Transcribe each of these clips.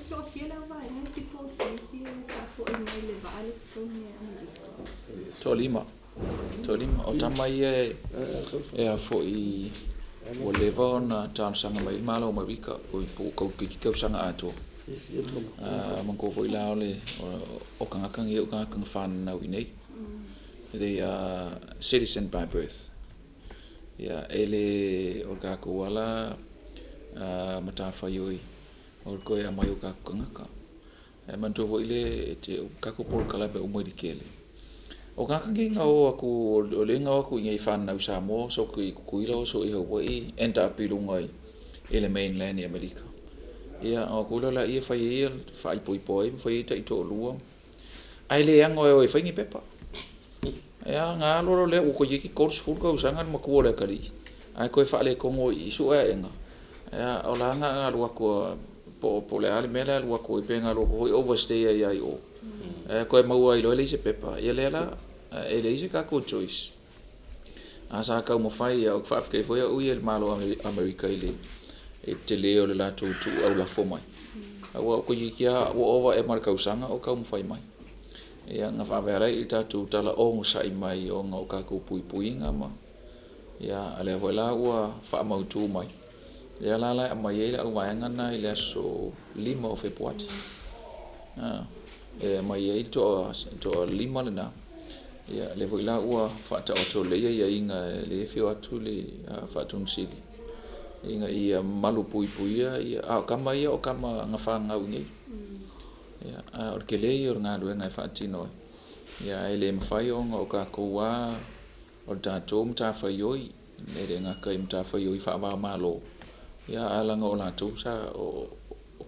Toafia le auvaega e deportees ia ua faafoi mai le vaa lea i totonu o Amerika? Toalima. Toalima. O tama ia e a foi ua leva ona talosaga mai ai le Malo o Amerika po o toeitiiti tausaga atoa. Manatua foi la o le o tagata nei o tagata na fananau i inei. They are citizen by birth. Ia, e le o le tatou lava la matafaioi o le toe aumai o tatou tagata. Ae manatua foi le tatou polokalame uma i le tele, o tagata nei na o atu, o lea na o atu i inei fananau i Samoa, oso atu i Tutuila, oso i Hawaii, end up i luga i le mainland i Amerika. Ia, ona o atu loa lea fai ai ia, faaipoipo ai ma fai ai taitoalua, ae le ano e o e fai ni pepa. Ia, ona alu loa lea ua toeitiiti 30 tausaga le matua o le atalii, ae toe faaletonu i i sue aega. Ia, o la na alu atu lava, po o le a le mea le alu atu ai, pe na alu atu foi overstay ai lava i o, ae toe maua ai loa e leai se pepa. Ia lea la, e leai se tatou choice. Ae sa taumafai lava, ou te faafetai foi au ia i le Malo o Amerika i le tele o le latou tuu aulafo mai. Aua toeitiiti lava ua ova ea ma le tausaga o taumafai mai. Ia na faavae ai i le tatou tala onosai mai ona o tatou puipuiga ma ia, a o lea foi la ua faamautu mai, lea la e aumai ai le auvaega lena i le aso 5 o Fepuati. E aumai ai le toalima lena. Ia, lea foi la ua faataoto lelei aiaiga e le afio atu le Faatonu Sili ina ia malu puipuia ia, a o tama ia o tama na fananau i inei. Ia, a o le tele ia o le galuega e faatino ai, ia ae le mafai ona o tatou lava, o le tatou matafaioi, e le gata i matafaioi faava-o-Malo, ia ae leaga o latou sa o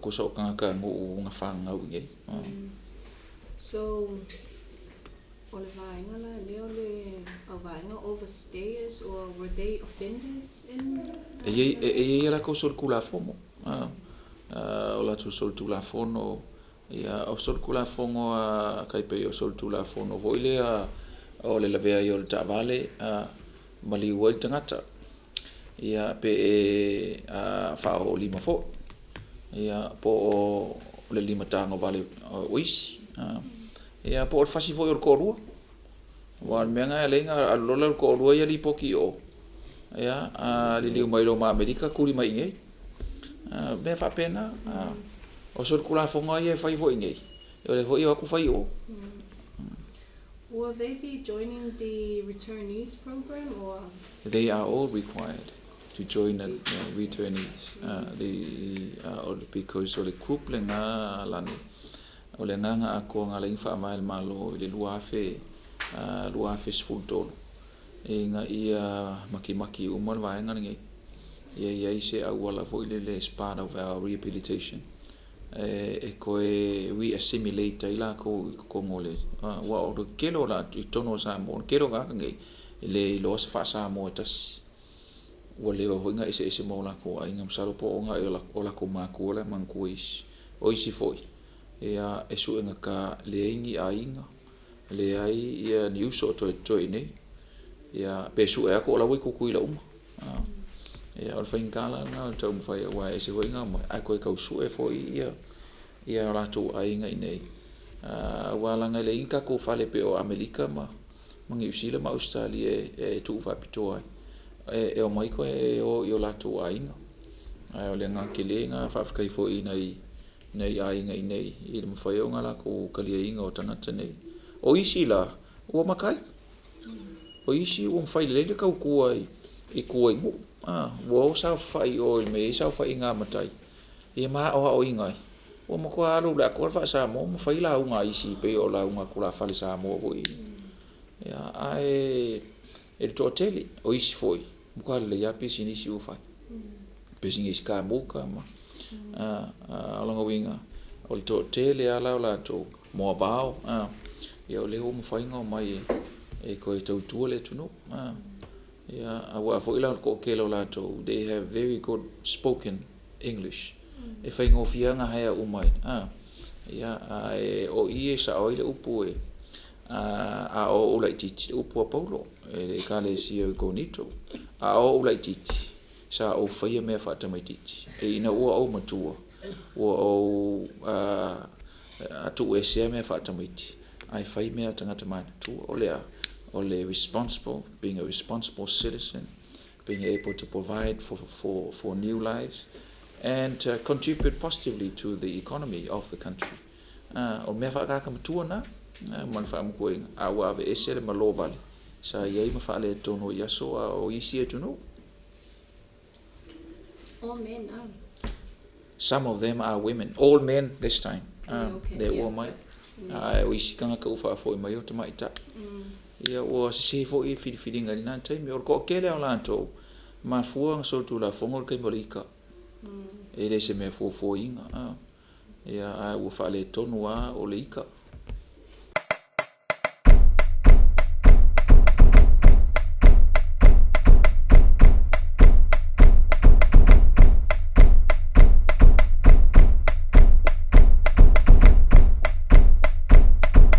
tusa o tagatanuu na fananau i inei. So, o le vaega la lea o le auvaega overstayers or were they offenders in E i ai a latou solitulafono, o latou solitulafono, ia, o solitulafono lava tai pei o solitulafono foi lea o le lavea ai o le taavale, maliu ai le tagata, ia, pe e faaoolima foi, ia, po o le limatagovale o isi, ia, po o le fasi foi o le toalua. Aua o le mea lena e ala ai ona alu loa le toalua ia lipoti i o, ia, a liliu mai loa ma Amerika tuli mai i inei. Mea faapena. O solitulafono lava ia e fai foi i inei, o lea foi e o atu fai i o. Will they be joining the returnees program or? They are all required to join the returnees because o le group lena Lanu, o le agaga atoa na ala ai ona faavae le Malo i le 2013 ina ia makimaki uma le vaega lenei. Ia i ai se auala foi lele as part of our rehabilitation e toe re-assimilate ai latou i totonu o le, aua o le tele o latou i totonu o Samoa, o le tele o tagata nei, e le iloa se faa-Samoa e tasi. Ua leva foi ona eseese ma o latou aiga, masalo po o o latou matua la e manatua isi. O isi foi, ia, e suegata leai ni aiga, leai ia ni uso o toe totoe i inei. Ia, pe sue atu o la ua i Tutuila uma. Ia, o le faigata la lena o le taumafai aua e ese foi ona omai, ae toe tau sue foi ia o latou aiga i inei. Aua leaga e leai ni tatou fale pei o Amerika ma Niu Sila ma Ausetalia e tuu faapitoa ai, e omai toe o i o latou aiga. Ae o le agaga tele lena, faafetai foi i nai aiga i inei i le mafai ona latou taliaina o tagata nei. O isi la, ua matai. O isi ua mafai lelei le tautua i tua i nuu. Ua o saofafai i o i le mea e i ai saofaiga a matai, ia ma aoaoina ai. Ua matua alu i le atoa le faa-Samoa ma fai lauga a isi pei o lauga a tulafale Samoa foi. Ia, ae e le toatele. O isi foi, matua lelei lava pisinisi ua fai. Pisinisi kamuta ma o lona uiga, o le toatele lava la o latou moavao, ia o lea ua mafai ona omai e toe tautua le atunuu. Ia, aua foi la o le toatele o latou, they have very good spoken English. E faigofie lava ona hire uma ia, ae o i e sao ai le upu e a o ou laitiiti, le upu a Paulo i le ekalesia i Korinito. A o ou laitiiti, sa ou faia mea faatamaitiiti, ina ua ou matua, Ua ou tuuesea mea faatamaiti ae fai mea a tagata matutua. O le a? O le responsible, being a responsible citizen, being able to provide for new lives and contribute positively to the economy of the country. O mea faa-tagata matua na ma le faamatuaina, a ua aveese le malo vale sa i ai ma faaletonu i aso a o isi atunuu. All men ah. Some of them are women, all men this time. Okay, lea ua mai. Ae o isi tagata ua faafoi mai o tamaitai. Ia ua sesē foi filifiliga i lena taimi. O le toatele o latou, mafua ona solitulafono le taimi o le ika. E le se mea fuafuaina. Ia ae ua faaletonu lava o le ika.